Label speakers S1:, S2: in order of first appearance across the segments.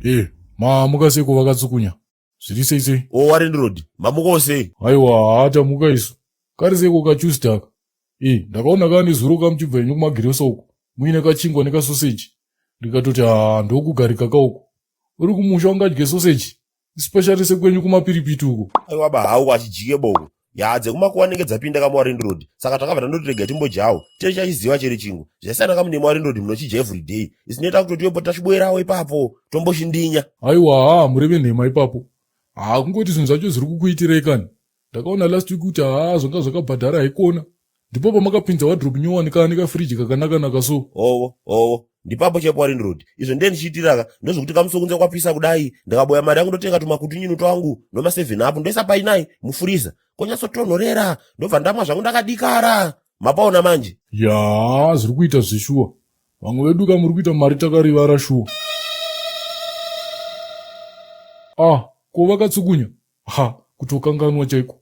S1: E, mamuka seiko vakatsukunya? Zviri sei sei?
S2: O Warren Road, mamukawo sei?
S1: Aiwa, haa tamuka isu. Kari seiko kaTuesday aka? E, ndakaona kane zuro kamuchibva henyu kumagirosa uko, muine kachingwa nekasoseji. Ndikatoti haa ndokugarika kauko. Uri kumusha ungadye soseji? Especially sekwenyu kumapiripiti uko.
S2: Aiwa ba hauko achijike boko. Yaa dzekumakuwa nenge dzapinda kamuWarren Road. Saka takabva tandoti rega timbodyawo. Tiri chachiziva chere chingu. Zvasiyana kamune muWarren Road munochidya everyday. Isu tinoita kutoti yopo tachiboerawo ipapo. Tomboshindinya.
S1: Aiwa haa mureve nhema ipapo. Haa kungoti zvinhu zvacho zviri kukuitirei kani. Ndakaona last week kuti haa zvanga zvakabhadhara haikona. Ndipo pamakapinza wardrobe nyowani kani kafridge kakanakanaka so.
S2: Hovo, hovo. Ndipapo chaipo Warren Road. Izvo ndiye ndichiitiraka ndozvekuti kamusi kunze kwapisa kudai ndikaboya mari yangu ndotenga tumakutunyinu twangu noma 7 up ndoisa painai mufuriza konyatsotonhorera ndobva ndamwa zvangu ndakadikara. Mapaona manje?
S1: Yaa zviri kuita zveshuwa. Vamwe vedu ka muri kuita mari takarivara shuwa. Ah, ko vakatsukunya? Ha, kutokanganwa chaiko.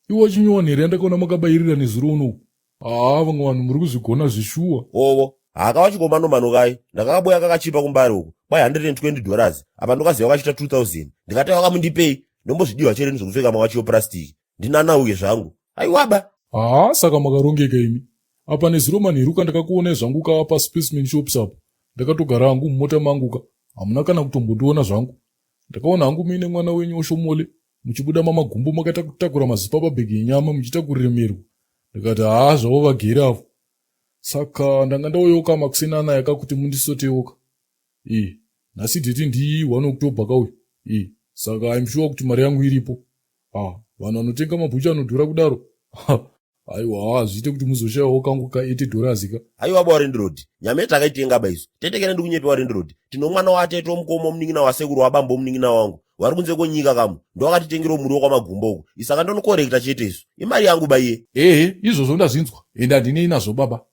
S1: Iwe chinyowani here yandakaona makabayirira nezuro unowu? Haa, vamwe vanhu muri kuzvigona zveshuwa.
S2: Hovo, haka wachikomanomano kai. Ndakakaboya kakachipa kumbare uko. Kwai 120 dollars. Apa ndokaziva kachiita 2000. Ndikati wakamundipei? Ndombozvidiwa chere ndizvokupfeka mawachiyo plastic. Ndinanauke zvangu. Aiwaba.
S1: Haa, saka makarongeka imi. Apa nezuro manheru kandakakuonai zvangu ka paSpaceman shops apo. Ndakatogara hangu mumota mangu ka. Hamuna kana kutombondiona zvangu. Ndakaona hangu muine mwana wenyu Oshomole muchibuda mamagumbo makaita kutakura mazipapa bhegi enyama muchiita kuremerwa. Ndikati haa zvavo vagere avo. Saka ndanga ndauyawo makuseni anaya ka kuti mundisotewo ka. E, nhasi date ndi 1 October ka uyu. E, saka I'm sure kuti mari yangu iripo. Ah, vanhu vanotenga mabhucha anodhura kudaro. Aiwa, hazviite kuti muzoshayawo kangu ka 80 dollars ka.
S2: Aiwa ba Warren Road. Nyama yedu takaitenga ba isu. Tete kana ndikunyepe Warren Road. Tino mwana watete womukoma womunin'ina wasekuru wabambo womunin'ina wangu. Wari kunze kwenyika kamu. Ndowakatitengera muriwo kwamagumbo uko. Isaka ndonokorekta chete isu. Imari yangu ba iye.
S1: Ehe, izvozvo ndazvinzwa. Ende handinei nazvo baba.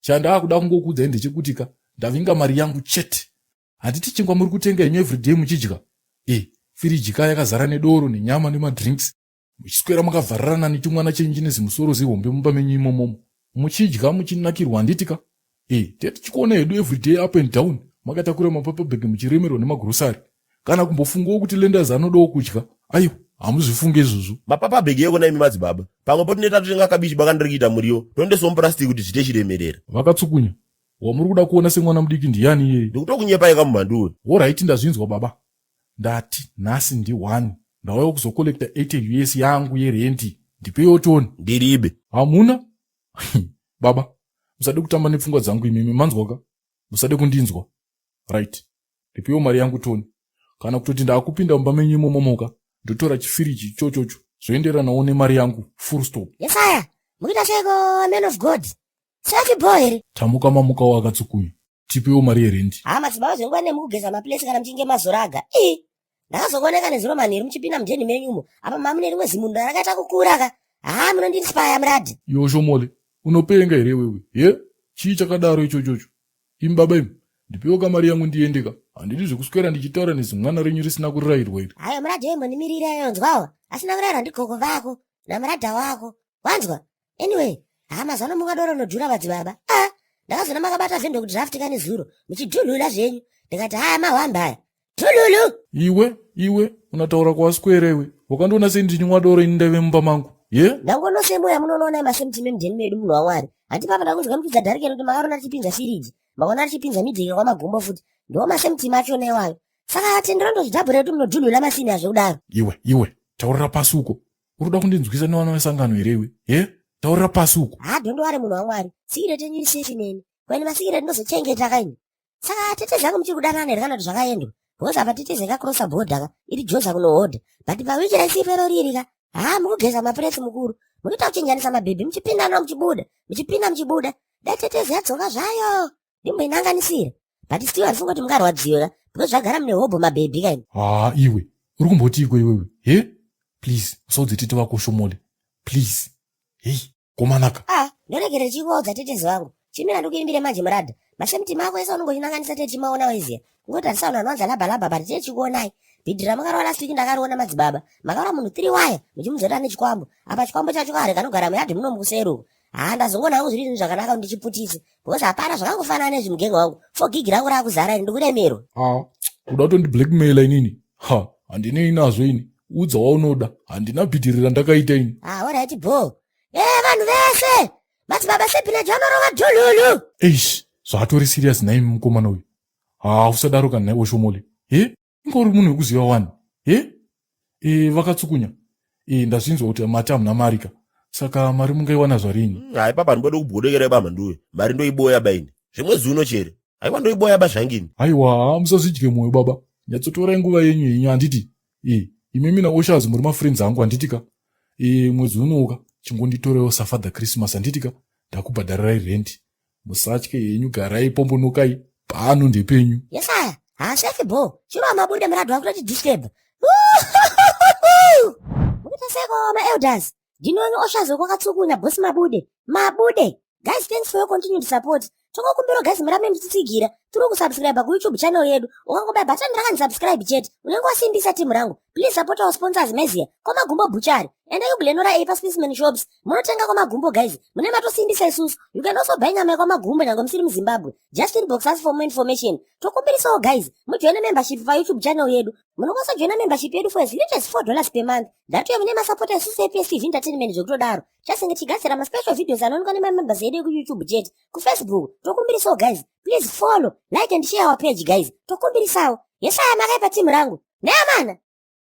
S1: Chandaakuda kungokuudzai ndechekuti ka ndavinga mari yangu chete. Handiti chingwa muri kutenga henyu everyday muchidya? E, firiji ka yakazara nedoro nenyama nemadrinks. Muchiswera makavharirana nechimwana chenyu chine zimusoro zihombe mumba menyu imomomo. Muchidya muchinakirwa handiti ka? E, tete tichikuona hedu everyday up and down makatakura mapaper bag muchiremerwa nemagrosari. Kana kumbofungawo kuti lenders anodawo kudya. Aiwa, hamuzvifunge izvozvo.
S2: Mapaper bag eko imi madzibaba. Pamwe po tinoita totenga kabichi bakandiri kuita muriwo. Tondoisawo mupurasitiki kuti zviite chiremerera.
S1: Vakatsukunya. Wamuri kuda kuona semwana mudiki ndiyani iyeye?
S2: Ndikutokunyepai kamumhanduwe.
S1: Horaiti ndazvinzwa baba. Ndati nhasi ndi 1 ndauya kuzokolekta 80 us yangu yerendi. Ndipeiwo toni.
S2: Ndiribe.
S1: Hamuna? Baba, musade kutamba nepfungwa dzangu imimi manzwa ka? Musade kundinzwa. Right. Ndipeiwo mari yangu toni. Kana kutoti ndakupinda mumba menyu imomo moka, ndotora chifiriji ichochocho zvoenderanawo nemari yangu full stop.
S3: Yesaya, mukuita seiko man of God? Safi bho here?
S1: Tamuka mamukawo akatsukunya. Tipewo mari yerendi.
S3: Haa madzibaba zvenguva nemukugeza maplace kana muchinge mazoraga. Ii. Ndakazokuoneka nezuro manheru muchipinda mudheni menyu umo. Apa mamune rimwe zimunda rakaita kukura ka. Haa munondinspire muradi.
S1: Iwe Shomole, unopenga here iwewe? Ye? Chii chakadaro ichochocho? Imi baba imi, ndipewo kamari yangu ndiende ka. Handidi zvekuswera ndichitaura nezimwana renyu risina kurayirwa iri.
S3: Hayo muradi wembondimirira yonzwawo. Asina kurayirwa ndigogo vako namuradha wako. Wanzwa? Anyway, haa mazuva ano munga doro rinodhura madzibaba. Ah, ndakazoona makabata vhendo kudraft kani zuro muchidhulula zvenyu. Ndikati haa mahwamba aya. Dhululu!
S1: Iwe, iwe, unataura kwawaswera iwe. Wakandiona sei ndichinwa doro ini ndaive mumba mangu? Ye?
S3: Ndangonosemoya munonoona masemutime mudheni medu munhu waMwari. Hanti papa ndakunzwa muchidza dharike rekuti makarona richipinza firiji. Maona richipinza midheke kwamagumbo futi. Ndiwo masemutime achona iwayo. Saka tendera ndozvidhabhura kuti munodhulula masini azvekudaro.
S1: Iwe, iwe, taurira pasi uko. Uri kuda kundinzwisa nevana vesangano here iwe? He? Taurira pasi uko.
S3: Haa don't worry munhu waMwari. Sikireti yenyu iri safe neni. Kwani masikireti ndozochengeta kaini. Saka tete zangu muchiri kudanana here kana kuti zvakaendwa? Because apa tete zeka crossa border ka iri joza kunohodha. But pawiki raisipero riri ka. Haa mukugeza mapuresi mukuru. Munoita kuchinjanisa mabhebhi muchipinda no muchibuda. Muchipinda muchibuda. Dai tete yadzoka zvayo. Ndimboinanganisira. But still handifungi kuti mungarwadziwe ka because zvagara mune hobho mabhebhi kaini.
S1: Haa iwe, uri kumbotiiko iwewe? He? Please, usaudze tete vako Shomole. Please. Hey, komanaka.
S3: Ah, ndoregere chikuudza tetezi vangu. Chimira ndikuimbire manje murada. Masemti mako ese unongochinanganisa tete chimaona waiziya. Kungoti handisa vanhu vanowanza labha labha but tete chikuonai. Bhidhi ramukarova last week ndakariona madzibaba. Makarova munhu 3 waya muchimudzora nechikwambo. Apa chikwambo chacho kare kanogara muyadhi muno mukuseri uko. Haa ndazongoona hangu zviri zvinhu zvakanaka kuti ndichiputise because hapana zvakangofanana nezvimugenge wangu. 4 gig rangu rakuzara iri ndikuremerwa.
S1: Ah, Kuda kutondiblackmaila inini? Ha, handinei nazvo ini. Udza waunoda. Handina bhidhiri randakaita ini.
S3: Ah, alright bho. Eh, vanhu vese. Madzibaba Sebhina vanorova dhululu.
S1: Eish, zvaatori serious nhaimi mukomana uyu. Ha, usadaro kana nhai Oshomole. He? Inga uri munhu wekuziva wani. He? E, vakatsukunya. E, ndazvinzwa kuti mati hamuna mari ka. Saka mari mungaiwana zvarini?
S2: Hai papa, ndibode kubhodekera ba mhanduwe. Mari ndoiboya baini. Zvemwedzi uno chere. Haiwa ndoiboya ba zvangini.
S1: Haiwa, musazvidye mwoyo baba. Nyatsotorai nguva yenyu yenyu handiti? E, imimi naOshaz muri mafriends angu handiti ka? E, mwedzi unouka chingonditorewo saFather Christmas handiti ka? Ndakubhadharirai rent. Musatye henyu, garai pombonokai pano ndepenyu.
S3: Yesaya, hasefi bho. Chiro amabude muradho wakutoti disturb. Mukuita seko ma-elders. Ndinoni Oshazo kwakatsukunya boss Mabude. Mabude. Guys, thanks for your continued support. Tokokumbira guys murambe muchitsigira. Tiri kusubscribe kuYouTube channel yedu. Ukangobaya button rakanzi subscribe chete, unenge wasimbisa timu rangu. Please support our sponsors Mezia. Kwamagumbo Butchery. Enda kuGlenora A paSpaceman Shops. Munotenga kwamagumbo guys. Mune matosimbisa isusu. You can also buy nyama yekwamagumbo nyange musiri muZimbabwe. Just inbox us for more information. Tokumbirisawo guys, mujoine membership paYouTube channel yedu. Munokwanisa joina membership yedu for as little as $4 per month. Ndatuye mune masapota isusu ePSTV Entertainment zvekutodaro. Chasinge tichigadzira maspecial videos anoonekwa nemamembers edu ekuYouTube chete. KuFacebook, tokumbirisawo guys. Please follow, like and share our page guys. Tokumbirisawo. Yesaya makaipa timu rangu. Neamana.